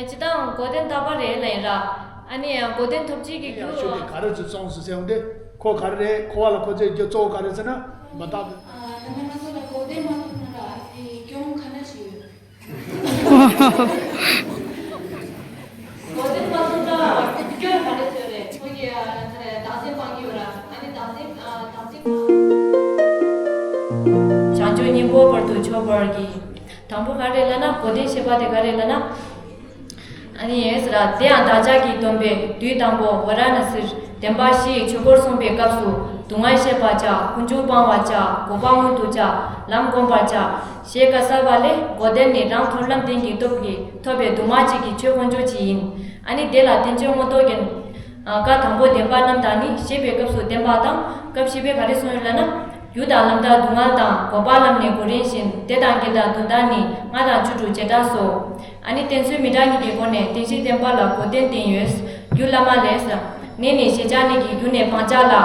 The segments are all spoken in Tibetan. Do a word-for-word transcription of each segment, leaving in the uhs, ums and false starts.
སྤྱིར་བཏང་གོ་དོན་རྟག་པ་རེད་ལབ་ཡིན་ར། ཨ་ནི་གོ་དོན་ཐོབ་བྱེད་ཀྱི་ཡང་རྒྱུ་ཤུགས་ཀྱིས་ག་རེ་ཚོད་བཙོང་སུ་ཟེར་འོང་དེ་ཁོ་ག་རེ་རེད། ཁོ་བ་ལ་ཁོ་ཚོས་རྒྱུ་གཙོ་བོ་ག་རེ་ཟེར་ན་མ་བརྟག་པའི། ད་ང་ཚོ་ལ་གོ་དོན་མ་ཐོབ་ན་ར་དེ་སྐྱོན་ག་འདྲ་ཞིག་ཡོད། གོ་དོན་མ་ཐོབ་ན་སྐྱོན་ག་འདྲ་ཞིག་རེད། ཁོ་གི་ང་ཚོ་ལ་བདག་འཛིན་སྤང་གི་ཡོད་ར། ཨ་ནི་བདག་འཛིན་བདག་འཛིན་སྤང་། བྱང་ཆུབ་སྙིང་པོ་བར་དུ་ཆོད་པར་གྱིས། དང་པོ་ག་རེ་ལབ་ན་གོ་དོན་བཤད་པ་དེ་ག་རེ་ལབ་ན། ཨ་ནི་ཡིན་ཟེར་ར། དེ་ཡང་བདག་ཅག་གི་སྡོམ་པས་དུས་དང་པོ་ཝཱ་ར་ཎ་སིར་བདེན་པ་བཞི་ཡི་ཆོས་འཁོར་གསུངས་པའི་སྐབས་སུ་སྡུག་བསྔལ་བཤད་པར་བྱ། ཀུན་འབྱུང་སྤང་བར་བྱ། འགོག་པ་མངོན་དུ་བྱ། ལམ་བསྒོམ་པར་བྱ། ཞེས་བཀའ་སྩལ་བ་ལས་གོ་དོན་ནི་རང་མཐོང་ལམ་བདེན་གྱི་སྟོབས་ཀྱིས་ཐོབ་པའི་དུ་མ་གཅིག་གི་ཆོས་དཀོན་མཆོག་ཅིག་ཡིན། ཨ་ནི་དེ་ལ་བསྟན་བཅོས་མངོན་རྟོགས་རྒྱན། ཨ། བཀའ་དང་པོ་བདེན་པ་རྣམས་དང་ནི་ཞེས་པའི་སྐབས་སུ་བདེན་པ་དང་སྐབས་བཞི་པའི་ག་རེ་གསུངས་ཡོད་ལབ་ན། རྒྱུ་དང་ལམ་དང་སྡུག་བསྔལ་དང་འགོག་པ་ལམ་ནི་གོ་རིམ་བཞིན་དེ་དང་དགེ་དང་དོན་དག་ནི་ལྔ་དང་བཅུ་དྲུག་བྱེ་བྲག་སོ། ཨ་ནི་བསྟན་སྲོལ་མི་འདྲ་གཉིས་ཀྱི་སྒོ་ནས་བདེན་བཞིའི་བདེན་པ་ལ་གོ་དོན་བསྟན་ཡོད། རྒྱུ་བླ་མ་ལས། ནད་ནི་ཞེས་བྱ་ནད་ཀྱི་རྒྱུ་ནས་སྤང་བྱ་ལ།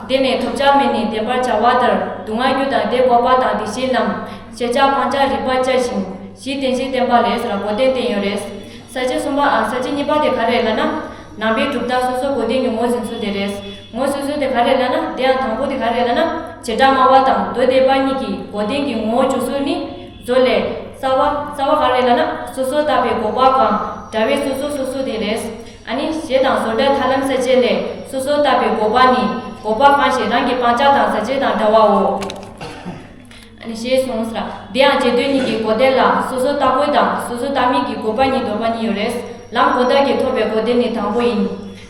དེ་ནས་ཐོབ་བྱ་མེད་ནི་བདེན་པར་བྱ་བ་ལྟར་སྡུག་བསྔལ་རྒྱུ་དང་དེ་འགོག་པ་དང་བདེ་གཤེགས་རྣམས་ཞེས་བྱ་སྤང་བྱ་རིགས་པ་བཅའ་ཞིང་། བཞི་བདེན་བཞིའི་བདེན་པ་ལས་གོ་དོན་བསྟན་ཡོད་རེད། ས་བཅད་གསུམ་པ། ཨ། ས་བཅད་གཉིས་པ་དེ་ག་རེ་ལབ་ན། ནང་པའི་གྲུབ་མཐའ་སོ་སོ་གོ་དོན་གྱི་ངོ་བོ་ཟིན་ཚུལ་དེ་རེད། ངོ་བོ་ཟིན་ཚུལ་དེ་ག་རེ་ལབ་ན། དེ་ཡང་དང་པོ་དེ་ག་རེ་ལབ་ན། བྱེ་བྲག་སྨྲ་བ་དང་མདོ་སྡེ་པ་གཉིས་ཀྱི་གོ་དོན་གྱི་ངོ་བོ་འཇོག་ཚུལ་ནི། མདོ་ལས། རྩ་བ། རྩ་བ་ག་རེ་ལབ་ན། སོ་སོར་བརྟགས་པའི་འགོག་པ་གང་། འདྲ་བའི་སོ་སོ་སོ་སོ་དེ་རེད། ཨ་ནི་ཞེས་དང་བཟོ་ལྟའི་ཐར་ལམ་ས་བཅད་ལས། སོ་སོར་བརྟགས་པའི་འགོག་པ་ནི། འགོག་པ་གང་ཞིག་རང་གི་སྤང་བྱ་དང་ཟག་བཅས་དང་འདྲ་བའོ། ཨ་ནི་ཞེས་གསུངས་ཟེར། དེ་ཡང་རྗེས་ཟློས་གཉིས་ཀྱི་གོ་དོན་ལ་སོ་སོར་བརྟགས་པའི་དང་སོ་སོར་བརྟགས་མིན་གྱི་འགོག་པ་གཉིས། འདོད་པ་གཉིས་ཡོད་རེད། ལམ་གོ་བརྡ་གྱིས་ཐོབ་པའི་གོ་དོན་ནི་དང་པོ་ཡིན།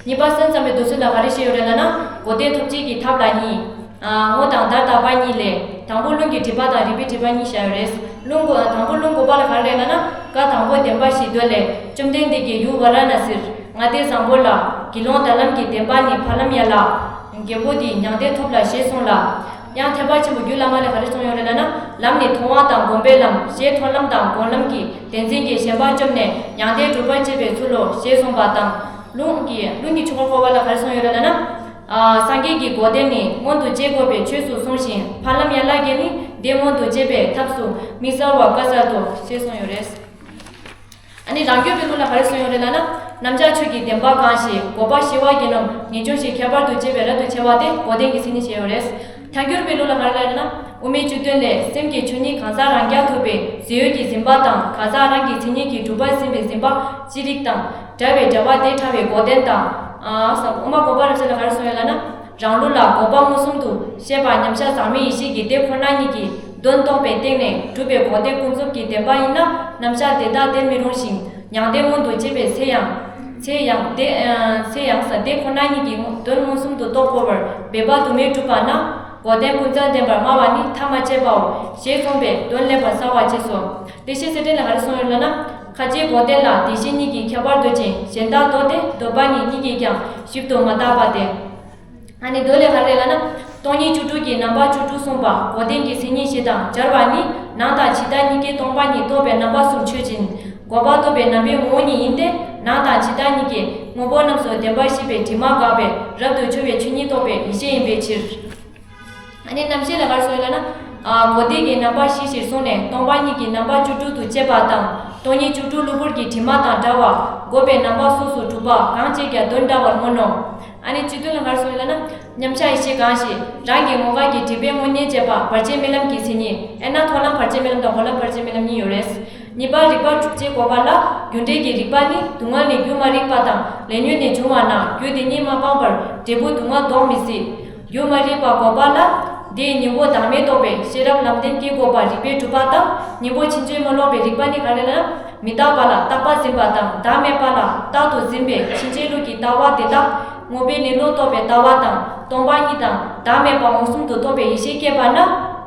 གཉིས་པ་སེམས་ཙམ་པའི་མདོ་ཚུལ་ལ་ག་རེ་བཤད་ཡོད་རེད་ལབ་ན། གོ་དོན་ཐོབ་བྱེད་ཀྱི་ཐབས་ལ་གཉིས། ཨ། ངོ་དང་བརྡ་རྟག་པ་གཉིས་ལས། དང་པོ་ལུང་གི་སྒྲིབ་པ་དང་རིགས་པའི་སྒྲིབ་པ་གཉིས་བཞག་ཡོད་རེད། ལུང་གོ། དང་པོ་ལུང་གོ་བ་ལ་ག་རེ་རེད་ལབ་ན། བཀའ་དང་པོ་བདེན་པ་བཞིའི་མདོ་ལས། བཅོམ་ལྡན་འདས་ཀྱིས་ཡུལ་ཝཱ་ར་ཎ་སིར། ལྔ་སྡེ་བཟང་པོ་ལ། དགེ་སློང་དག་ལམ་གྱི་བདེན་པ་ནི་ཕ་ལམ་ཡ་ལ། རྒྱལ་པོ་འདིས་མྱང་འདས་ཐོབ་ལ་ཞེས་གསུངས་ལ། ཡང་ཐེག་པ་ཆེན་པོ་རྒྱུད་བླ་མ་ལས་ག་རེ་གསུངས་ཡོད་རེད་ལབ་ན། ལམ་ནི་མཐོང་བ་དང་སྒོམ་པའི་ལམ་ཞེས་མཐོང་ལམ་དང་སྒོམ་ལམ་གྱི་བདེན་འཛིན་གྱི་ཞེན་པ་བཅོམ་ནས་མྱང་འདས་སྒྲུབ་པར་བྱེད་པའི་ཚུལ་ལོ་ཞེས་གསུངས་པ་དང་། ལུང་གི། ལུང་གི་ཆོས་འཁོར་བསྐོར་བ་ལ་ག་རེ་གསུངས་ཡོད་རེད་ལབ་ན། ཨ། སངས་རྒྱས་ཀྱིས་གོ་དོན་ནི་མངོན་དུ་བྱེད་དགོས་པའི་ཆོས་སུ་གསུངས་ཤིང་། ཕ་ལམ་ཡ་ལ་གིས་ནི་དེ་མངོན་དུ་བྱེད་པའི་ཐབས་སུ་དམིགས་བསལ་བ་བཀའ་སྩལ་ཏོ་ཞེས་གསུངས་ཡོད་རེད། ཨ་ནི་རང་རྒྱུད་པའི་ལུགས་ལ་ག་རེ་གསུངས་ཡོད་རེད་ལབ་ན། རྣམ་གཞག་ཆོས་ཀྱི་བདེན་པ་གང་ཞིག་འགོག་པ་ཞི་བ་གི་རྣམས་ངེས་འབྱུང་བཞིན་ཁྱད་པར་དུ་བྱེད་པའི་རབ་ཏུ་ཕྱེ་བ་དེ་གོ་དོན་གྱི་མཚན་ཉིད་བཤད་ཡོད་རེད། ཐལ་འགྱུར་པའི་ལུགས་ལ་ག་རེ་ལབ་ན། དབུ་མའི་སྤྱི་དོན་ལས། སེམས་ཀྱི་ཆོས་ཉིད་གང་ཟག་རང་རྐྱ་ཐུབ་པའི་གཟིགས་ཡུལ་གྱི་འཛིན་པ་དང་། གང་ཟག་རང་གི་མཚན་ཉིད་ཀྱིས་གྲུབ་པར་འཛིན་པའི་འཛིན་པ་ཅི་རིགས་དང་འདྲ་བའི་འདྲ་བ་དེ་ཕྲ་བའི་གོ་དོན་དང་། ཨ། དབུ་མ་དགོངས་པ་རབ་གསལ་ལ་ག་རེ་གསུངས་ཡོད་ལབ་ན། རང་ལུགས་ལ་འགོག་པ་མངོན་སུམ་དུ་བཤད་པ་མཉམ་གཞག་ཟག་མེད་ཡེ་ཤེས་ཀྱི་དེ་ཁོ་ན་ཉིད་ཀྱི་དོན་རྟོགས་པའི་སྟེང་ནས་གྲུབ་པའི་གོ་དོན་ཀུན་རྫོབ་ཀྱི་བདེན་པ་ཡིན་ན། རྣམ་གཞག་དེ་དག་དེར་མི་རུང་ཞིང་། མྱང་འདས་མངོན་དུ་བྱེད་པའི་ཚེ་ཡང་། ཚེ་ཡང་དེ། ཚེ་ཡང་དེ་ཁོ་ན་ཉིད་ཀྱི་དོན་མངོན་སུམ་དུ་རྟོགས་དགོས་པར་འབད་པ་དུ་མས་གྲུབ་པ་ན། གོ་དོན་ཀུན་རྫོབ་བདེན་པར་སྨྲ་བ་ནི་ཐ་མ་དཔྱད་པའོ་ཞེས་གསུངས་པས་དོན་ལེགས་པར་གསལ་བར་བྱས་སོ། བདེ་གཤེགས་གསེར་ཕྲེང་ལ་ག་རེ་གསུངས་ཡོད་ལབ་ན། ཁ་ཅིག་གོ་དོན་ལ་བདེ་གཤེགས་ཉིད་ཀྱིས་ཁྱད་པར་འདོད་ཅིང་གཞན་དག་མདོ་སྡེ་འདོད་པ་ནི་གཉིས་ཀྱིས་ཀྱང་ཞིབ་ཏུ་མ་བརྟགས་པ་སྟེ། ཨ་ནི་མདོ་ལས་ག་རེ་ལབ་ན། སྟོང་ཉིད་བཅུ་དྲུག་གི་རྣམ་པ་བཅུ་དྲུག་གསུངས་པ་གོ་དོན་གྱི་མཚན་ཉིད་བཞི་དང་སྦྱར་བ་ནི། ནང་དང་ཕྱི་ལྟ་གཉིས་ཀའི་སྟོང་པ་ཉིད་རྟོགས་པའི་རྣམ་པ་གསུམ་ཆོས་ཅན། འགོག་པ་རྟོགས་པའི་རྣམ་པའི་ངོ་བོ་ཉིད་ཡིན་ཏེ། ནང་དང་ཕྱི་ལྟ་གཉིས་ཀའི་དངོས་པོ་རྣམས་སུ་བདེན་པར་ཤེས་པའི་དྲི་མ་འགགས་པས་རབ་ཏུ་ཕྱེ་བའི་ཆོས་ཉིད་རྟོགས་པའི་ཡེ་ཤེས་ཡིན་པའི་ཕྱིར། ཨ་ནི་རྣམ་བཤད་ལ་ག་རེ་གསུངས་ཡོད་ལབ་ན། ཨ། གོ་དོན་གྱི་རྣམ་པ་བཞི་ཞེས་གསུངས་ནས་སྟོང་པ་ཉིད་ཀྱི་རྣམ་པ་བཅུ་དྲུག་ཏུ་དཔྱད་པ་དང་། སྟོང་ཉིད་བཅུ་དྲུག་གློ་བུར་གྱི་དྲི་མ་དང་བྲལ་བ། འགོག་པའི་རྣམ་པ་སོ་སོར་གྲུབ་པ་གང་བྱེད་ཀྱང་དོན་འདྲ་བར་མངོན་ནོ། ཨ་ནི་སྤྱི་དོན་ལ་ག་རེ་གསུངས་ཡོད་ལབ་ན། མཉམ་གཞག་ཡེ་ཤེས་གང་ཞིག་རང་གི་ངོ་འཕྲོད་ཀྱི་སྒྲིབ་པའི་དངོས་གནས་དཔྱད་པ་བར་ཆད་མེད་ལམ་གྱི་མཚན་ཉིད། དབྱེ་ན་མཐོང་ལམ་བར་ཆད་མེད་ལམ་དང་སྒོམ་ལམ་བར་ཆད་མེད་ལམ་གཉིས་ཡོད་རེད། གཉིས་པ་རིགས་པ་དྲུག་ཅེས་འགོག་པ་ལ། རྒྱུ་འབྲས་ཀྱི་རིགས་པ་ནི་སྡུག་བསྔལ་ནི་རྒྱུ་མ་རིག་པ་དང་ལས་ཉོན་ནས་བྱུང་བ་ན་རྒྱུ་དེ་ཉིད་མ་སྤངས་པར་འབྲས་བུ་སྡུག་བསྔལ་ལྡོག་མི་སྲིད། རྒྱུ་མ་རིག་པ་འགོག་པ་ལ། དེའི་གཉེན་པོ་བདག་མེད་རྟོགས་པའི་ཤེས་རབ་ལམ་བདེན་སྐྱེ་དགོས་པ་རིགས་པས་གྲུབ་པ་དང་། གཉེན་པོ་ཕྱིན་ཅི་མ་ལོག་པའི་རིགས་པ་ནི་ག་རེ་ལབ་ན། མི་རྟག་པ་ལ་རྟག་པ་འཛིན་པ་དང་བདག་མེད་པ་ལ་རྟག་ཏུ་འཛིན་པའི་ཕྱིན་ཅི་ལོག་གི་ལྟ་བ་དེ་དག་དངོས་པོའི་གནས་ལུགས་རྟོགས་པའི་ལྟ་བ་དང་སྟོང་པ་ཉིད་དང་བདག་མེད་པ་མངོན་སུམ་དུ་རྟོགས་པའི་ཡེ་ཤེས་སྐྱེས་པ་ན་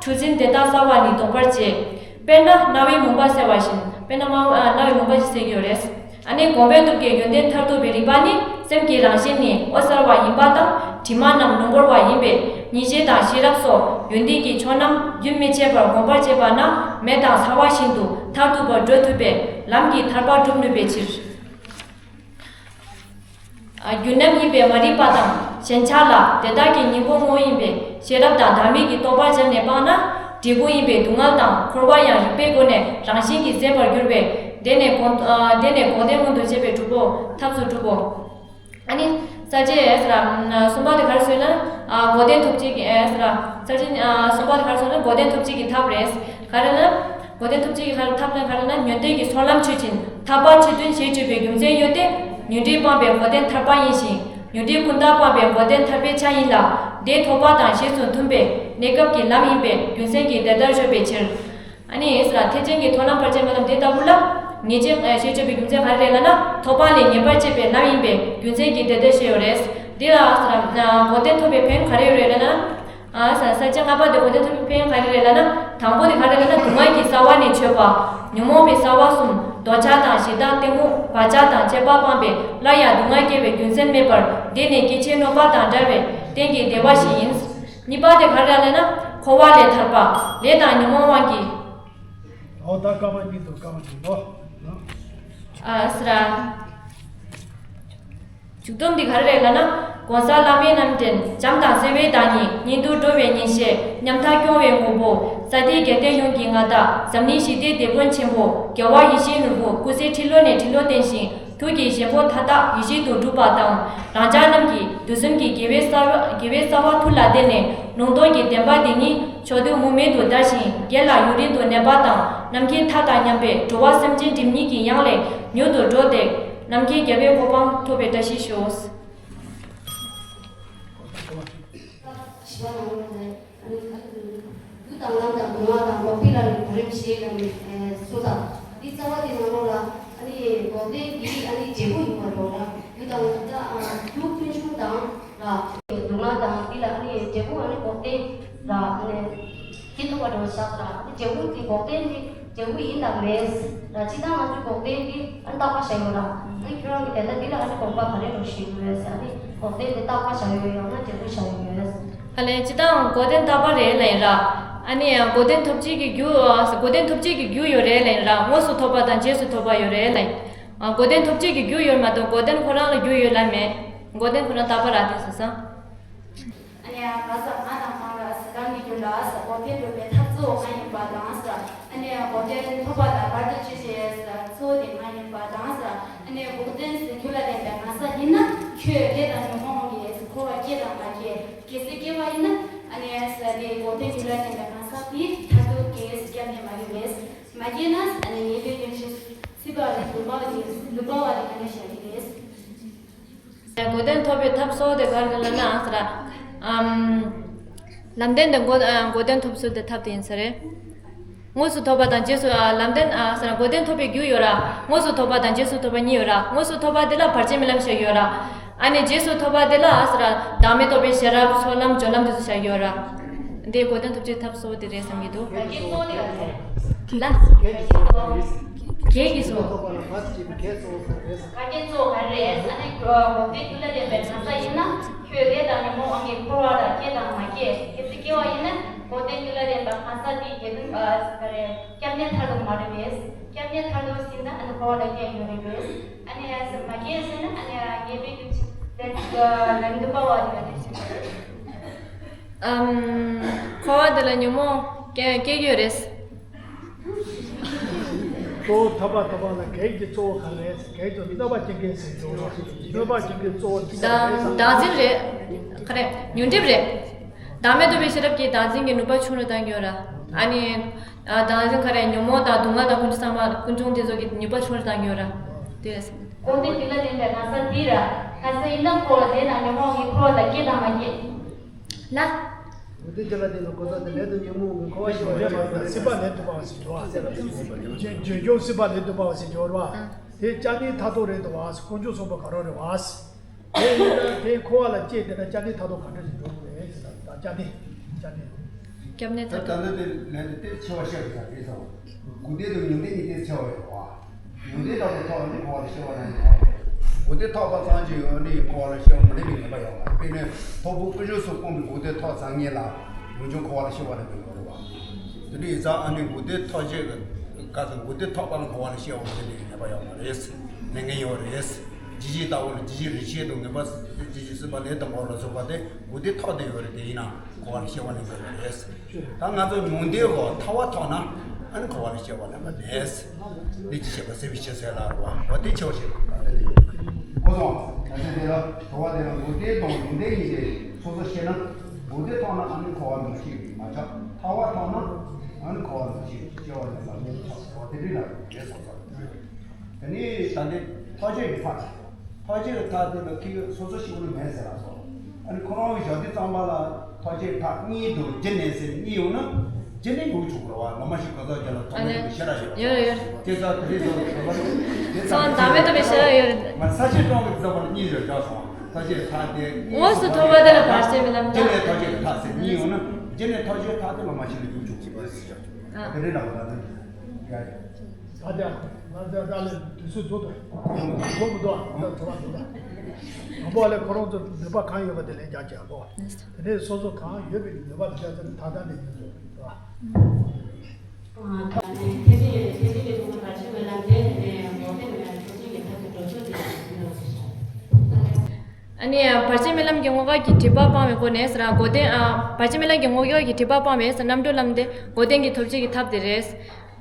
འཁྲུལ་འཛིན་དེ་དག་བསལ་བ་ནི་ལྡོག་པར་བྱེད། དཔེར་ན་རྣ་བའི་མུན་པ་སེལ་བ་བཞིན། དཔེར་ན་རྣ་བའི་མུན་པ་ཞིག་སེལ་གྱི་ཡོད་རེད། ཨ་ནི་སྒོམ་པའི་སྟོབས་ཀྱིས་ཡོན་ཏན་མཐར་ཐུག་པའི་རིགས་པ་ནི་སེམས་ཀྱི་རང་བཞིན་ནི་འོད་གསལ་བ་ཡིན་པ་དང་དྲི་མ་རྣམས་ལུང་འགོར་བ་ཡིན་པས། ཉེར་ཞི་དང་ཤེས་རབ་སོགས་ཡོན་ཏན་གྱི་མཆོག་རྣམས་རྒྱུན་མི་ཆད་པར་སྒོམ་པར་བྱེད་པ་ན་མེ་དང་ཚ་བ་བཞིན་དུ་མཐར་ཐུག་པར་འགྲོ་ཐུབ་པས་ལམ་གྱི་ཐར་པ་སྒྲུབ་ནུས་པའི་ཕྱིར། རྒྱུ་རྣམ་གཉིས་པའི་མ་རིག་པ་དང་ཞེན་ཆགས་ལ་དེ་དག་གི་གཉེན་པོ་དངོས་ཡིན་པའི་ཤེས་རབ་དང་བདག་མེད་ཀྱི་རྟོག་པ་སྦྱར་ནས་སྤངས་ན། འབྲས་བུ་ཡིན་པའི་སྡུག་བསྔལ་དང་འཁོར་བ་ཡང་རིགས་པའི་སྒོ་ནས་རང་བཞིན་གྱིས་ཟད་པར་འགྱུར་བས། དེ་ནས་གོ་ཨ་དེ་ནས་གོ་དོན་མངོན་དུ་བྱེད་པའི་ ཐབས་སུ་གྲུབ་བོ། ཨ་ནི་ས་བཅད་ཨེ་ཟེར་ར་གསུམ་པ་དེ་ག་རེ་ཟེར་ན། ཨ་འགོག་བདེན་ཐོབ་བྱེད་ཀྱི་ཨེ་ཟེར་ར། ས་བཅད་ཨ་གསུམ་པ་དེ་ག་རེ་ཟེར་ན་འགོག་བདེན་ཐོབ་བྱེད་ཀྱི་ཐབས་རེད། ག་རེ་ན། འགོག་བདེན་ཐོབ་བྱེད་ཀྱི་ཐབས་ལ་ག་རེ་ན། ཉོན་ཏན་གྱི་ཚོགས་ལམ་ཆོས་ཅན། ཐར་པ་ཆོས་མཐུན་ཞེས་བརྗོད་པའི་རྒྱུ་མཚན་ཡོད་དེ། ཉོན་སྒྲིབ་སྤངས་པའི་འགོག་བདེན་ཐར་པ་ཡིན་ཞིང་། ཉོན་སྒྲིབ་ཀུན་བཏགས་སྤངས་པའི་འགོག་བདེན་ཐར་པའི་ཆ་ཡིན་ལ། དེ་ཐོབ་པ་དང་རྗེས་སུ་མཐུན་པའི་གནས་སྐབས་ཀྱི་ལམ་ཡིན་པས་རྒྱུ་མཚན་གྱིས་དེ་ལྟར་བརྗོད་པའི་ཕྱིར། ཨ་ནི་ཨེ་ཟེར་ར་ཐེག་ཆེན་གྱི་ཐོག་ལམ་བར་ཆད་མེད་ལམ་དེ་ལྟ་བུ་ལ། ངེས་བྱེད་ཞེས་བརྗོད་པའི་རྒྱུ་མཚན་ག་རེ་རེད་ལབ་ན། ཐོབ་པ་ལས་ངེས་པར་བྱེད་པའི་ལམ་ཡིན་པས་རྒྱུ་མཚན་གྱིས་དེ་ལྟར་བཤད་ཡོད་རེད། འདི་ལ་ཨ་ཟེར་ར་འགོག་བདེན་ཐོབ་པའི་ཕན་ག་རེ་ཡོད་རེད་ལབ་ན། ཨ་ས་ས་བཅད་ལྔ་པ་དེ་འགོག་བདེན་ཐོབ་པའི་ཕན་ག་རེ་རེད་ལབ་ན། དང་པོ་དེ་ག་རེ་ལབ་ན། སྡུག་བསྔལ་གྱི་རྩ་བ་ནས་ཆོད་པ། ཉོན་མོངས་པའི་རྩ་བ་གསུམ། འདོད་ཆགས་དང་ཞེ་སྡང་གཏི་མུག་བག་ཆགས་དང་བཅས་པ་སྤངས་པས་སླར་ཡང་སྡུག་བསྔལ་སྐྱེ་བའི་རྒྱུ་མཚན་མེད་པར་འདི་ནི་སྐྱེ་འཆིའི་གནོད་པ་དང་བྲལ་བའི་གཏན་གྱི་བདེ་བ་ཞིག་ཡིན། གཉིས་པ་དེ་ག་རེ་ལབ་ན། འཁོར་བ་ལས་ཐར་པ། ལས་དང་ཉོན་མོངས་དབང་གིས། འོ་ད་སྐར་མ་གཉིས་འདུག་སྐར་མ་གཉིས་འདུག་ཨ་ཟེར་ར། མཇུག་སྡོམ་འདི་ག་རེ་རེད་ལབ་ན། གོང་ས་བླ་མའི་རྣམ་འདྲེན་བྱམས་དང་བརྩེ་བའི་བདག་ཉིད། གཉེན་དུ་འགྲོ་བའི་ཉེས་བྱས་ཉམ་ཐག་སྐྱོང་བའི་ངོ་བོ། ས་དེའི་རྒྱལ་བསྟན་ཡོངས་ཀྱི་མངའ་བདག་འཛམ་གླིང་ཞི་བདེའི་དེད་དཔོན་ཆེན་པོ་རྒྱལ་བ་ཡིད་བཞིན་ནོར་བུ་སྐུ་ཚེ་ཁྲི་ལོ་ནས་ཁྲི་ལོ་བརྟན་ཞིང་། ཐུགས་ཀྱི་བཞེད་པོ་མཐའ་དག་ཡིད་བཞིན་དུ་འགྲུབ་པ་དང་། རང་ཅག་རྣམས་ཀྱི་དུས་གསུམ་གྱི་དགེ་བའི་རྩ་བ་དགེ་བའི་རྩ་བ་ཐུགས་ལ་བརྟེན་ནས་ལུང་སྟོན་གྱི་བདེན་པ་འདི་ཉིད་མཆོག་ཏུ་མུ་མེད་དུ་དར་ཞིང་རྒྱས་ལ་ཡུན་རིང་དུ་གནས་པ་དང་། རྣམ་མཁྱེན་མཐའ་དག་མཉམ་པའི་འགྲོ་བ་སེམས་ཅན་སྒྲིབ་གཉིས་ཀྱི་གཡང་ལས་མྱུར་དུ་སྒྲོལ་ཏེ། རྣམ་མཁྱེན་རྒྱལ་བའི་གོ་འཕང་ཐོབ་པའི་བཀྲ་ཤིས་ཤོག། བཞི་པ་ནང་ལ་ནི། རྒྱུ་དང་ལམ་དང་སྡུག་བསྔལ་དང་འགོག་པའི་ལམ་གྱི་གོ་རིམ་ཞེས་ལབ་ནས་གསུངས་དང་། འདི་རྩ་བ་དེ་ནང་ལོགས་ལ་ཨ་ནི་འགོག་བདེན་འདི་ཨ་ནི་འབྲས་བུ་ཡིན་པར་རོ་ལ། རྒྱུ་དང་ལམ་དང་རྒྱུ་ཀུན་འབྱུང་དང་ལ། སྡུག་བསྔལ་དང་འདི་ལ་ཨ་ནི་འབྲས་བུ་ཨ་ནི་འགོག་བདེན་ལ་ཨ་ནི་སྐྱེ་ཐུབ་པ་འགྲོ་བཞག་ལ། ཨ་ནི་འབྲས་བུ་འདི་འགོག་བདེན་འདི་འབྲས་བུ་ཡིན་དང་མེད་ལ། ཇི་ལྟར་ང་ཚོས་འགོག་བདེན་འདི་ཨ་ནི་བརྟག་པ་བྱ་ཡོད་ལ། ཨ་ནི་ཁྱོད་རང་གིས་དེ་ལྟ་འདི་ལ་ཨ་ནི་དགོངས་པ་ག་རེ་འགྲོ་ཞིག་ཡོད་ཟེར། ཨ་ནི་འགོག་བདེན་འདི་བརྟག་པ་བྱ་ཡོད་ཡང་ན་འབྲས་བུ་བྱ་ཡོད་ཡོད། ཨ་ལས་ཇི་ལྟར་འགོག་བདེན་བརྟག་པ་རེད་ལ་ཡིན་ར། ཨ་ནི་འགོག་བདེན་ཐོབ་བྱེད་ཀྱི་རྒྱུ་འགོག་བདེན་ཐོབ་བྱེད་ཀྱི་རྒྱུ་ཡོད་རེད་ལ་ཡིན་ར། དངོས་སུ་ཐོབ་པ་དང་རྗེས་སུ་ཐོབ་པ་ཡོད་རེད་ལ་ཡིན། འགོག་བདེན་ཐོབ་བྱེད་ཀྱི་རྒྱུ་ཡོད་མ་གཏོགས་འགོག་བདེན་ཁོ་རང་ལ་རྒྱུ་ཡོད་ལ་མེད། འགོག་བདེན་ཁོ་རང་བརྟག་པ་ར་དེ་ཟེར་སང་། ཨ་ནི་ང་ས་ང་དང་ཁོང་ལ་ས་གང་གི་རྒྱུ་ལ་ས་འགོག་བདེན་སྒྲུབ་པའི་ཐབས་གཙོ་བོ་ང་ཡིན་པ་དང་ས། ཨ་ནི་འགོག་བདེན་ཐོབ་པ་ལ་བར་དུ་གཅོད་བྱེད་ས་གཙོ་བོ་དེ་ང་ཡིན་པ་དང་ས། ཨ་ནི་འགོག་བདེན་ཟེར་རྒྱུ་ལ་བརྟེན་པའི་ང་ས་ཡིན་ན་ཁྱོད་ལས་དང་ཉོན་མོངས་ཀྱི་འཁོར་བ་སྐྱེ་དང་མ་སྐྱེ། གལ་སྲིད་སྐྱེ་བ་ཡིན་ན་ཨ་ནི་ས་དེ་འགོག་བདེན་རྒྱུ་ལ་བརྟེན་པའི་ང་ས་དེ་མཐར་ཐུག་གི་སྐྱབས་གནས་མ་རེད་པས། མ་སྐྱེས་ན་ཨ་ནི་ཉེས་པའི་རྒྱུ་ཞིག་སྲིད་པ་ལས་ལུང་པ་ལས་ལུང་པ་བ་དེ་ང་ནས་བཤད་ཀྱི་རེད། འགོག་བདེན་ཐོབ་པའི་ཐབས་གཙོ་བོ་དེ་ག་རེ་ལབ་ན་ཟེར། ཨམ། ལམ་བདེན་དེ་འགོག་ཨ་འགོག་བདེན་ཐོབ་ཚུལ་དེ་ཐབས་དེ་ཡིན་ས་རེད། དངོས་སུ་ཐོབ་པ་དང་རྗེས་སུ་ཨ་ལམ་བདེན་ཨ་ཟེར་འགོག་བདེན་ཐོབ་པའི་རྒྱུ་ཡོད་ར། དངོས་སུ་ཐོབ་པ་དང་རྗེས་སུ་ཐོབ་པ་གཉིས་ཡོད་ར། དངོས་སུ་ཐོབ་པ་དེ་ལ་བར་ཆད་མེད་ལམ་བཤད་ཡོད་ར། ཨ་ནི་རྗེས་སུ་ཐོབ་པ་དེ་ལ་ཨ་ཟེར་བདག་མེད་རྟོགས་པའི་ཤེས་རབ་ཚོགས་ལམ་སྦྱོར་ལམ་དེ་ཚོ་བཤད་ཡོད་ར། འདི་འགོག་བདེན་ཐོབ་བྱེད་ཐབས་གཙོ་བོ་དེ་རེད་བསམ་གྱི་འདུག་ལ། གེགས་ཀྱི་སོ། གེགས་ཀྱི་སོ། ག་གེགས་གཙོ་བོ་ག་རེ་རེད། ཨ་ནི་འགོག་བདེན་རྒྱུ་ལ་བརྟེན་པའི་གང་ཟག་ཡིན་ན་ཁྱོད་ལས་དང་ཉོན་མོངས་དབང་གིས་འཁོར་བ་ལ་སྐྱེ་དང་མ་སྐྱེ། གལ་སྲིད་སྐྱེ་བ་ཡིན་ན་འགོག་བདེན་རྒྱུ་ལ་བརྟེན་པའི་གང་ཟག་དེའི་དགེ་འདུན་ག་རེ་སྐྱབས་གནས་མཐར་ཐུག་མ་རེད་པས། སྐྱབས་གནས་མཐར་ཐུག་ཟིན་ན་ཨ་ནི་འཁོར་བ་ལ་སྐྱེ་ཡོད་རེད་པས། ཨ་ནི་ཡ་ཟེར་མ་སྐྱེས་ཟེར་ན་ཨ་ནི་ཡ་ངེས་པའི་རྒྱུ་ལན་ལན་དུ་པ་བ་དེ་ག་ནས་ཟེར་ན། ཨམ། འཁོར་བ་འདི་ལ་ཉོན་མོངས་སྐྱེ་སྐྱེ་གི་ཡོད་རེད། གཙོ་བོ་ཐར་པ་ཐོབ་པ་ལ་གེགས་ཀྱི་གཙོ་བོ་ག་རེ་རེད། གེགས་གཙོ་གནོད་པ་སྐྱེལ་མཁན་ཟེར་གྱི་ཡོད་རེད། གནོད་པ་སྐྱེལ་མཁན་གཙོ་བོ་ཅི་ཟེར་རེད་བསམ། བདག་འཛིན་རེད། ག་རེ་ཉོན་སྒྲིབ་རེད། བདག་མེད་རྟོགས་པའི་ཤེས་རབ་ཀྱིས་བདག་འཛིན་གྱི་ནུས་པ་ཆུང་རུ་བཏང་གི་ཡོད་ར། ཨ་ནི། ཨ་བདག་འཛིན་ག་རེ་ཉོན་མོངས་དང་སྡུག་བསྔལ་དང་ཀུན་འབྱུང་ཚང་མ་ཀུན་འབྱུང་དེ་ཚོ་གི་ནུས་པ་ཆུང་རུ་བཏང་གི་ཡོད་ར། དེ་རེད་བསམ། འགོག་བདེན་རྒྱུ་ལ་བརྟེན་པའི་གང་ཟག་དེ་ར། གང་ཟག་ཡིན་ན་འཁོར་བ་དེ་དང་ཉོན་མོངས་ཀྱི་འཁོར་བ་ལ་སྐྱེ་དང་མ་སྐྱེ། ལ། འགོག་བདེན་རྒྱུ་ལ་བརྟེན་པའི་གང་ཟག་དེ་ལས་དང་ཉོན་མོངས་ཀྱི་འཁོར་བ་ཞིག་མ་རེད་པ། སྲིད་པ་ལས་སྒྲོལ་བ་ཞིག་འགྲོ་བ། འཇོལ་འཇོལ་སྲིད་པ་ལས་སྒྲོལ་བ་ཞིག་འགྲོ་བ། དེ་སྐྱབས་གནས་མཐར་ཐུག་རེད་འདུག་བ། དཀོན་མཆོག་གསུམ་པོ་ག་རེ་རེད་བ། དེ་ཡིན་ན་དེ་འཁོར་བ་ལ་སྐྱེས་དེ་ན་སྐྱབས་གནས་མཐར་ཐུག་ག་འདྲ་ཞིག་འགྲོ་དགོས་རེད་ཟེར་ན། ད་སྐྱབས་གནས་སྐྱབས་གནས། སྐྱབས་གནས་ད་ད་ལྟ་དེ་ལན་དེ་ཆེ་བ་བཤད་དགོས་ས་རེད་ཟེར་བ། འགོག་བདེན་དང་ཉོན་བདེན་གཉིས་དེ་ཆེ་བ་རེད་བ། ཉོན་བདེན་དག་པའི་ཐོག་ནས་འཁོར་བ་ལ་སྐྱེ་བ་ལེན་དགོས་རེད་བ། འགོག་བདེན་ཐོབ་པ་ཙམ་གྱིས་ཡོང་ནས་འཁོར་བ་ལ་སྐྱེ་བ་མ་ལེན་པའི་ངེས་པ་ཡོད་མ་རེད། དཔེར་ན་དོལ་པོ་དཀོན་མཆོག་གསུམ་སྤངས་པའི་འགོག་བདེན་ཐོབ་ཙམ་ཉིད་ལ་ཡང་བསྐྱར་འཁོར་བ་ལ་སྐྱེ་བ་ལེན་དགོས་རེད་བ། དེ་འདྲ་ཡིན་ཙང་ཨ་ནི་འགོག་བདེན་ཐོབ་བྱེད་ཀྱི་ག་ཚོད་འགོག་བདེན་ཐོབ་པ་ལ་འཁོར་བ་ལ་སྐྱེ་བ་མ་ལེན་པའི་ངེས་པ་ཡོད་མ་རེད། ལེན་མཁན་ཡོད་རེད། ཇི་ལྟ་བུ་ལ་ཇི་ལྟར་རིགས་ཤེས་དང་ངེས་པ་ཇི་ལྟར་སྲིད་པ་ལས་དང་པོ་ལ་སོགས་པ་དེ་འགོག་བདེན་ཐོབ་བསྡད་ཡོད་རེད། དེ་ཡིན་ན་འཁོར་བ་ལ་སྐྱེ་བ་ལེན་དགོས་པ་རེད། ད་ང་ཚོ་ཉོན་བདེན་གོ་ཐར་པ་ཐོབ་ན་ཨ་ནི་འཁོར་བ་ལ་སྐྱེ་བ་ལེན་པ་མེད། ལས་ཀྱི་བྱེད་པ་སྲིད་པའི་ཆོས་ཟེར་ལ་རེད་བ། འོ་དེ་ཆེ་བ་ཞིག་རེད། སོང་། ད་ཆ་དེ་ལ་དྲི་བ་དེ་ལ་འགོག་བདེན་དང་ལུང་བདེན་གཉིས་དེ་སོ་སོ་ཤེས་ན། འགོག་བདེན་ཐོག་ན་ཨ་ནི་འཁོར་བ་མི་ཤེས་པས་མ་ཆགས། ཐར་པ་ཐོག་ན་ཨ་ནི་འཁོར་བ་མི་ཤེས་པས་སྐྱེ་བ་ནས་ལམ་ལས་ཆགས་པ་དེ་འདྲའི་ལ་རེད་སོང་ཙང་། དེ་ནི་ད་ལྟའི་ཐོག་ཆོས་ཀྱི་ཐག་ཐོག་ཆོས་ཀྱི་ཐག་དེ་ལ་ཐིག་སོ་སོ་ཤེས་ཀྱི་མེད་ཟེར་ལ་སོང་། ཨ་ནི་ཁོ་རང་གི་ཞག་དུས་ཙམ་པ་ལ་ཐོག་ཆོས་ཀྱི་ཐག་གཉིས་དང་རྒྱུ་ནས་ཟེར་གཉིས་ཡོང་ན། རྗེས་ནས་ཡོང་ཆོག་གི་རེད་བ། ལོ་མ་ཞིག་ག་ཚོད་རྒྱ་ལ་ཐོག་མའི་ཐོག་ནས་ཤེས་ར་ཡོད། ཡོད་ཡོད། དེ་ཚོ་དེ་རིང་ཚོ་དེ་ཚོ་དེ་ཚོ་ཚང་བདག་མེད་རྟོགས་པའི་ཤེས་ར་ཡོད། མ་ས་ཆེན་གྲོང་གི་རྩ་བ་ལ་གཉིས་ཡོད་རྒྱ་སོང་། ཐོག་ཆོས་ཐག་དེ་དངོས་སུ་ཐོག་མ་དེ་ལ་བར་ཆད་མི་ལམ། རྗེས་ནས་ཐོག་ཆོས་ཐག་ཟེར་གཉིས་ཡོང་ན། རྗེས་ནས་ཐོག་ཆོས་ཐག་དེ་ལོ་མ་ཞིག་ལ་ཡོང་ཆོག་གི་རེད་ཟེར་ཡ། དེ་རིང་ར་བ་ད་ནི་ཡ་ཡ། ད་ལྟ་ང་ཚོ་ད་ལས་དུས་ཚོད་རྫོགས་འདུག་རྫོགས་མི་འདུག་ད་དྲི་བ་འདུག་ད་དང་པོ་ལས་ཁོ་རང་ཚོ་ནུས་པ་གང་ཡོད་པ་དེ་ལན་རྒྱག་བྱས་གོ། དེ་ནས་སོ་སོ་གང་ཡོད་པའི་ནུས་པ་དེ་ལ་ད་ལྟ་ནས་ཡིན་འདུག་ད། ཨ་ནི་བར་ཆད་རྨི་ལམ་གྱི་དངོས་འགལ་གྱི་སྒྲིབ་པ་སྤང་བའི་སྒོ་ནས་ཟེར་ན། འགོག་བདེན། ཨ། བར་ཆད་རྨི་ལམ་གྱི་དངོས་འགལ་གྱི་སྒྲིབ་པ་སྤང་བའི་ཟེར་རྣམ་གྲོལ་ལམ་དེ་འགོག་བདེན་གྱི་ཐོབ་བྱེད་ཀྱི་ཐབས་དེ་རེད།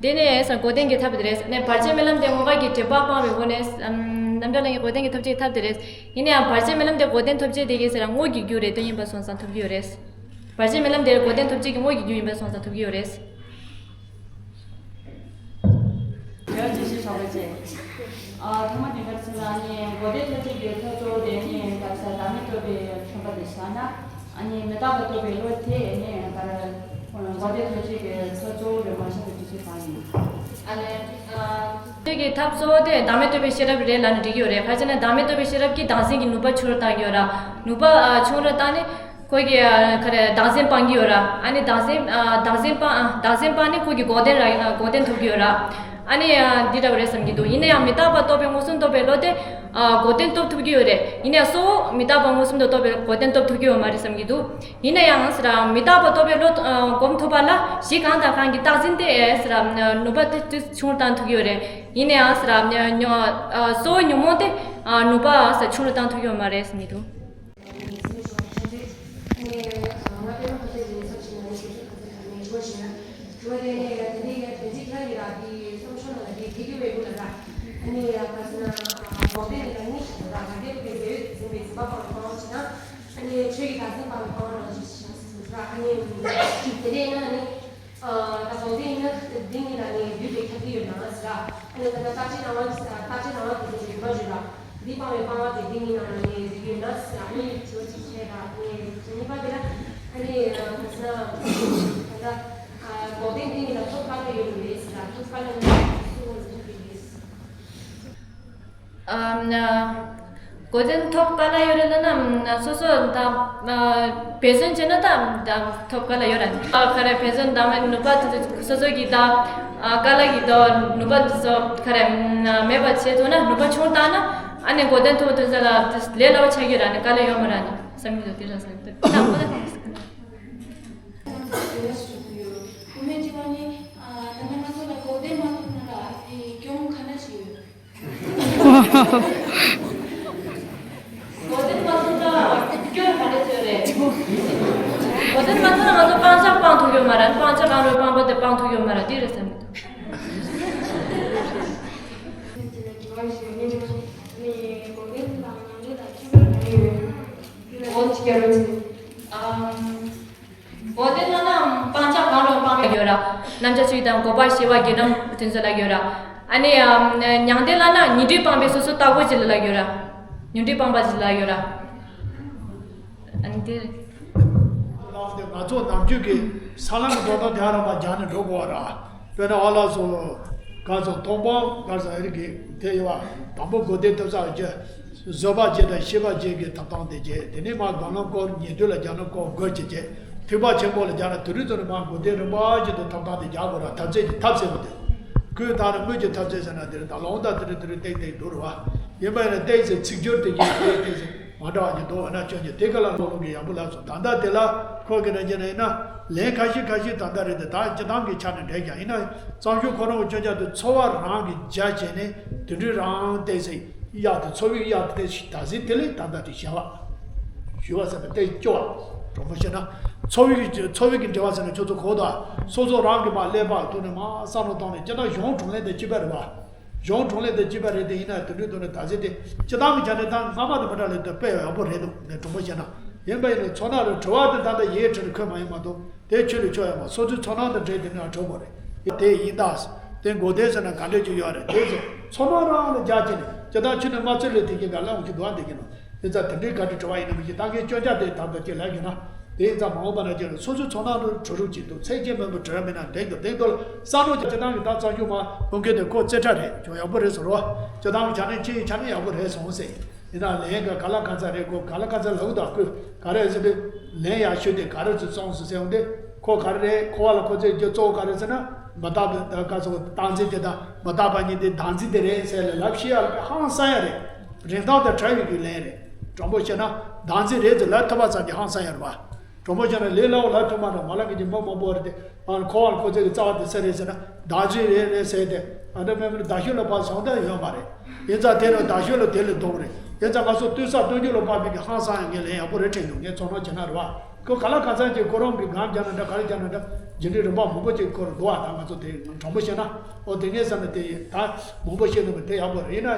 དེ་ནས་ཟེར་ན་འགོག་བདེན་གྱི་ཐབས་དེ་རེད། ནས་བར་ཆད་རྨི་ལམ་དེ་དངོས་འགལ་གྱི་སྒྲིབ་པ་སྤང་བའི་སྒོ་ནས། ཨམ། རྣམ་གྲོལ་ལམ་གྱི་འགོག་བདེན་གྱི་ཐོབ་བྱེད་ཀྱི་ཐབས་དེ་རེད། ཡིན་ན་ཡང་བར་ཆད་རྨི་ལམ་དེ་འགོག་བདེན་ཐོབ་བྱེད་དེ་གའི་ཟེར་ན་དངོས་ཀྱི་རྒྱུ་རེད་དོན་ཡིན་པ་སོང་ཙང་ཐོབ་ཀྱི་ཡོད་རེད། བར་ཆད་རྨི་ལམ་དེ་འགོག་བདེན་ཐོབ་བྱེད་ཀྱི་དངོས་ཀྱི་རྒྱུ་ཡིན་པ་སོང་ཙང་ཐོབ་ཀྱི་ཡོད་རེད། དེར་ཅི་ཞིག་ཆོག་པ་བྱས། ཨ། ཐོག་མ་དེ་གར་ཚུལ་ལ་ནི་འགོག་བདེན་ཐོབ་བྱེད་ཀྱི་ཐབས་གཙོ་བོ་དེ་ནི་བདག་ས་བདག་མེད་རྟོགས་པའི་ཁྱོད་པ་དེ་བཞག་ན། ཨ་ནི་མི་རྟག་པ་རྟོགས་པའི་བློ་དེ་ནི་ག་རེ། འགོག་བདེན་ཐོབ་བྱེད་ཀྱི་ཐབས་གཙོ་བོ་རེད་མ་བཞག་པའི་དུས་ཚོད་གང་ཡིན། ཨ་ནི། ཨ། ཐོབ་བྱེད་ཀྱི་ཐབས་གཙོ་བོ་དེ་བདག་མེད་རྟོགས་པའི་ཤེས་རབ་རེད་ལབ་ན་འགྲིག་གི་ཡོད་རེད། ག་རེ་ཟེར་ན་བདག་མེད་རྟོགས་པའི་ཤེས་རབ་ཀྱིས་བདག་འཛིན་གྱི་ནུས་པ་ཆུང་རུ་བཏང་གི་ཡོད་ར། ནུས་པ། ཨ། ཆུང་རུ་བཏང་ནས། ཁོ་གི། ཨ། ག་རེ་བདག་འཛིན་སྤང་གི་ཡོད་ར། ཨ་ནི་བདག་འཛིན། ཨ། བདག་འཛིན་སྤང་། ཨ། བདག་འཛིན་སྤངས་ནས་ཁོ་གི་འགོག་བདེན་ར། ཨ། འགོག་བདེན་ཐོབ་ཀྱི་ཡོད་ར། ཨ་ནི། ཨ། འདི་འདྲ་བ་རེད་བསམ་གྱི་འདུག་ཡིན་ན་ཡང་མི་རྟག་པ་རྟོགས་པའི་མངོན་སུམ་རྟོགས་པའི་བློ་དེ། ཨ། འགོག་བདེན་སྟོབས་ཐོབ་ཀྱི་ཡོད་རེད། ཡིན་ན་ཡང་གཙོ་བོ་མི་རྟག་པ་མངོན་སུམ་དུ་རྟོགས་པའི་འགོག་བདེན་སྟོབས་ཐོབ་ཀྱི་ཡོད་མ་རེད་བསམ་གྱི་འདུག་ཡིན་ན་ཡང་ཟེར་ར་མི་རྟག་པ་རྟོགས་པའི་བློ། ཨ། སྒོམ་ཐུབ་པ་ལ་གཞི་གང་དང་གང་གི་རྟག་འཛིན་དེ་ཟེར་ར་ནུས་པ་དེ་ཏོག་ཙམ་ཆུང་རུ་བཏང་ཐུབ་ཀྱི་ཡོད་རེད། ཡིན་ན་ཡང་ཟེར་ར་ཉོ། ཉོ། ཨ། གཙོ་བོ་ཉོན་མོངས་དེ། ཨ། ནུས་པ་ཟེར་ཆུང་རུ་བཏང་ཐུབ་ཀྱི་ཡོད་མ་རེད་བསམ་གྱི་འདུག་ཨ། ད་འགོག་བདེན་ཡིན་ན་འདི་ནི་ཨ་ད་འགོག་བདེན་ཡིན་ན་འདི་ནི་ཨ་ད་འགོག་བདེན་ཡིན་ན་འདི་ནི་ཨ་ནི་བསྡུས་པའི་ཁྱབ་བསྡུས་ཡོད་ན་ཟེར་ར། ཨ་ནི་ཆོས་ཀྱི་བདག་འཛིན་སྤང་བའི་སྤང་བ་ནང་བཞིན་ཞེས་ཟེར་ར། ཨ་ནི་དེ་ནས་ན་ནི་ཨ་ད་འགོག་བདེན་ཡིན་ན་འདི་ནི་ཨ་ནི་བསྡུས་པའི་ཁྱབ་བསྡུས་ཡོད་ན་ཟེར་ར། ཨ་ནི་ད་ལྟ་རྟག་ཆད་སྣང་བ་རྟག་ཆད་སྣང་བ་དེ་ཚོ་ཡོད་པ་ཞིག་ལ་འདི་སྤང་བའི་སྤང་བ་དེ་འདི་ནི་ན་ནི་བསྡུས་ཡོད་ན་ཟེར་ར། ཨ་ནི་ཆོས་ཀྱི་ཁྱད་དང་ཨ་ནི་གཉིས་པ་དེ་ལ་ཨ་ནི་ཨ་ད་ད་ལྟ་ཨ་འགོག་བདེན་འདི་ནི་ལ་ཐོབ་པ་ལ་ཡོད་ནི་མེད་ཟེར་ར། ཐོབ་པ་ལ་ནི་སུ་འོང་ཟེར་གྱི་ཡོད། ཨམ། འགོག་བདེན་ཐོབ་ག་ལ་ཡོད་རེད་ལབ་ན། སོ་སོ་ད་འབད་བརྩོན་བྱས་ན་ད་ཐོབ་ག་ལ་ཡོད་རེད། ག་རེ་འབད་བརྩོན་དང་མ་ནུས་པ་དེ་ཚོ་སོ་སོ་གི་ད་ག་ལ་གི་ད་ནུས་པ་དེ་ཚོ་ག་རེ་མེད་པ་བྱས་ཐུབ་ན། ནུས་པ་ཆུང་བཏང་ན་ཨ་ནི་འགོག་བདེན་ཐོབ་དུས་ཚོད་ལ་ལས་སླ་བ་ཆགས་ཀྱི་རེད། ཨ་ནི་ག་ལ་ཡོད་མ་རེད་ཨ་ནི་བསམ་གྱི་འདུག་དེ་རང་བསམ་གྱི་འདུག་ད་འོ་ན་དབུ་མའི་སྤྱི་དང་ནི། ཨ། ད་ལྟ་ང་ཚོ་ལ་འགོག་བདེན་མ་ཐོབ་ན་ལ་དེ་སྐྱོན་ག་འདྲ་ཞིག་ཡོད། འགོག་བདེན་མ་ཐོབ་ན་སྐྱོན་ག་འདྲ་ཞིག་ཡོད་རེད། འགོག་བདེན་མ་ཐོབ་ན་ང་ཚོ་སྤང་བྱ་སྤང་ཐུབ་ཡོད་མ་རེད། སྤང་བྱ་གང་རུང་སྤང་བྱ་དེ་སྤང་ཐུབ་ཡོད་མ་རེད། དེ་རེད་བསམ་གྱི་འདུག་འོ་ཅི་ཀྱ་རོ་ཅི། ཨམ། འགོག་བདེན་ལབ་ན་སྤང་བྱ་གང་རུང་སྤང་བའི་ཡོད་ར། རྣམ་གཞག་ཆོས་དང་སྒོམ་པ་ཞི་བ་བརྒྱད་ལམ་དེ་ཚོ་ལ་ཡོད་ར། ཨ་ནི་ཨམ། མྱང་འདས་ལབ་ན་ཉོན་སྒྲིབ་སྤངས་པའི་སོ་སོ་ལྟ་སྒོམ་ཅིག་ལ་ལ་ཡོད་ར། ཉོན་སྒྲིབ་སྤངས་པ་ཅིག་ལ་ཡོད་ར། ཨ་ནི་དེ་རེད། ལགས་ཏེ། ང་ཚོ་ནམ་རྒྱུན་གྱི་ས་ལམ་གྱི་འགྲོ་སྟངས་དེ་ཧ་རམ་པ་སྦྱངས་ནས་འགྲོ་དགོས་པ་ར། དཔེར་ན་ཨ་ལགས་སོ་ག་ཚོ་མཐོང་སྤང་ག་ཚོ་ཨེ་རིག་གི་དེ་ཡོད་པ། དང་པོ་འགོག་བདེན་ཐོབ་ས་བརྗོད། བཟོད་པ་བརྗོད་དང་ཤེས་པ་བརྗོད་ཀྱི་ཐོབ་ཐང་དེ་བརྗོད། དེ་ནས་མར་སྒོམ་ལམ་སྐོར་ཉན་ཐོས་ལ་སྦྱངས་ན་སྐོར་དགོད་ཅེས་བརྗོད། ཐེག་པ་ཆེན་པོ་ལ་སྦྱངས་ན་དེ་རིང་ཚོ་ནས་མར་འགོག་བདེན་རིམ་པ་བཞིན་དུ་ཐོབ་ཐང་དེ་རྒྱག་དགོས་ར། ཐབས་རྩལ་གྱི་ཐབས་ཟེར་བ་དེ། ཁོས་ད་རུང་དངོས་ཀྱི་ཐབས་རྩལ་ཟེར་ན་དེ་རེད། ད་ལོང་ད་དེ་རིང་དེ་རིང་ཏེག་ཏེག་འགྲོ་རུ་བ། ཡིན་པ་ཡིན་ན་ཏེག་ཟེར་ཚིག་སྦྱོར་དེ་གྱིས་ཏེག་ཏེག་ཟེར། མ་འདྲ་བ་ཅིག་འདུག་འོ་ན་སྐྱོན་གྱི་དེ་ག་ལ་ལོག་ལོག་གི་ཡག་པོ་ལབ་སོང་། ད་ལྟ་དེ་ལ་ཁོ་གི་ན་ཅི་ན་ཡིན་ན་ལན་ཁ་ཤས་ཁ་ཤས་ད་ལྟ་རེད་དེ། ད་སྤྱི་བཏང་གི་ཆ་ནས་འགྲིག་ཀྱང་ཡིན་ན་གཙང་ཆུ་ཁོ་རང་གི་སྐྱོན་ཆ་དེ་ཚོར་བ་རང་གི་རྒྱ་བྱས་ནས་དེ་འདྲའི་རང་ཏེག་ཟེར་གཡག་དེ་ཚོར་བའི་གཡག་དེ་ཏེག་ད་ཟེར་དེ་ལས་ད་ལྟ་དེ་བྱ་བ་ཞུ་བ་ཟེར་ན་ཏེག་སྐྱོ་བ་དྲང་པོ་བཤད་ན་ཚོར་བའི་ཚོར་བའི་གི་འབྲེལ་བ་ཟེར་ན་ཁྱོད་ཚོ་གོ་ད། སོ་སོ་རང་གི་མ་ཀླད་པ་ཐོག་ནས་མ་བསམ་བློ་བཏང་ནས་སྤྱི་བཏང་གཞུང་དྲུང་ལས་དེ་སྤྱི་པ་རེད་བ། གཞུང་དྲུང་ལས་དང་བཅས་པ་རེད་དེ། ཡིན་ན་དེ་འདྲའི་ཐོག་ནས་ད་གཟོད་དེ་སྤྱིར་བཏང་གི་ཆ་ནས་ད་སྔ་མ་དང་མི་འདྲ་ལས་དེ་དཔེ་ཡག་པོ་རེད་འདུག་ངས་དྲང་པོ་བཤད་ན། ཡིན་པ་ཡིན་ནའི་ཚོར་སྣང་རེད། དྲི་བ་དེ་ད་ལྟ་ཡིད་འཕྲོག་ནས་འཁོད་མ་ཡིན་མ་གཏོགས་དེ་ཁྱོད་ལ་ཆོག་ཡོད་མ། སོ་སོའི་ཚོར་སྣང་དང་འབྲེལ་དེ་ནས་འཕྲོད་དགོས་རེད། དེ་ཡིན་ད། དེ་འགོག་བདེན་ཟེར་ན་ག་འདྲས་ཅིག་ཡོད་རེད། དེ་ཚོ་ཚོར་སྣང་རང་ལ་རྒྱག་ཅིག་ནས་སྤྱིར་བཏང་ཁྱོད་ནས་མ་ཚོར་ལས་དེ་གི་ག་ལ་འོང་གི་འདུག་ཨ། འདི་གི་ནང་། དེ་ཚ་དེ་འདྲའི་ག་འདྲའི་དྲི་བ་ཡིན་ན་མི་ཤེས། ད་ངས་སྐྱོན་ཆ་དེ་ད་ལྟ་ཅིག་ལབ་ཡོད་ན། དེ་ཡིན་ཙང་མ་འོངས་པ་ན་ཅིག་ལ་སོ་སོའི་ཚོར་སྣང་དུ་གྲུབ་རུབ་ཅིག་འདུག་ཚེགས་ཆེན་མིན་པར་གྲུབ་ཡ་མིན་ན་འགྲིག་འདུག་འགྲིག་འདུག་ལ་བསམ་བློ་ཅིག་སྤྱིར་བཏང་གི་ད་གཙང་ཆུ་མ་འབུམ་སྐྱིད་དེ་ཁོ་རྩེ་གྲ་རེད། ཅུང་ཡག་པོ་རེད་ཟེར་རོ། སྤྱིར་བཏང་གི་ཆ་ནས་ཁྱེད་ཡི་ཆ་ནས་ཡག་པོ་རེད་སོང་ཟེར། ཡིན་ན་ལན་ག་ག་ལ་ག་ཚ་རེད། ཁོ་ག་ལ་ག་ཚ་ལབ་དང་ཁོས་ག་རེ་ཟེར་དུས་ལན་ཡག་ཤོས་དེ་ག་རེ་ཚོས་བཙོང་སོང་ཟེར་འོང་དུས། ཁོ་ག་རེ་རེད། ཁོ་བ་ལ་ཁོ་ཚོས་རྒྱུ་གཙོ་བོ་ག་རེ་ཟེར་ན། མི་རྟག་པའི་ད་ག་ཚོད་བདག་འཛིན་དེ་དང་མི་རྟག་པ་གཉིས་དེ་བདག་འཛིན་དེ་རེད་ཟེར་ལ་ལབ་ཤེས་ཡ་ལ་དཔེ་ཧང་སང་ཡ་རེད། རིན་ཐང་དང་བྲལ་བའི་གི་ལན་རེད། དྲང་པོ་བཤད་ན་བདག་འཛིན་རེད་ཟེར་ལབ་ཐུབ་པ་ཙམ་གྱིས་ཧང་སང་ཡ་རེད་པ། དྲང་པོ་བཤད་ན་ལས་སླ་བོ་ལབ་ཐུབ་མ་རེད། མ་ལབ་མཁན་གྱི་མི་མང་པོ་རེད་དེ། ཨ་ཁོ་བ་ལ་ཁོ་ཚོས་གི་རྩ་བ་དེ་ཟེར་རེད་ཟེར་ན་བདག་འཛིན་རེད་རེད་ཟེར་ཏེ། ཨ་འདྲ་མེད་མེད་བདག་ཤོས་ལ་ཕར་སོང་ད་ཡོད་མ་རེད། ཡིན་ཙང་དེ་ནི་བདག་ཤོས་ལ་དེ་ལས་ལྡོག་རེད། ཡིན་ཙང་ང་ཚོ་ལྟོས་ས་ལྟོས་འཇོག་ལ་དཔག་པའི་གི་ཧང་སང་ཡ་ངས་ལན་ཡག་པོ་རེད་དྲན་འདུག་ངས་ཚོར་སྣང་བྱས་ན་རེད་པ། ཁོ་ག་ལ་ག་ཚ་ཅིག་ཁོ་རང་གི་སྒང་རྒྱག་ན་འདྲ་ག་རེ་རྒྱག་ན་འདྲ་ཇི་འདྲའི་རིམ་པ་མང་པོ་ཅིག་ཁོ་རང་འདུག་བ། ད་ང་ཚོ་དེ་དྲང་པོ་བཤད་ན། ཨོ་དེ་ངས་བསམ་ན་དེ་ཡིན། ད་མང་པོ་བཤད་ནུས་པ་དེ་ཡག་པོ་རེད། ཡིན་ན་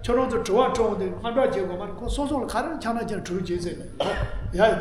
ཁྱོད་རང་ཚོ་དྲི་བ་དྲི་འོང་དེ་དངངས་སྐྲག་བྱེད་དགོས་མ་རེད། ཁོ་སོ་སོ་ལ་ག་རེ་ཆགས་ན་ཅིག་གྲོས་བྱེད་ཟེར་ལ་ཡ།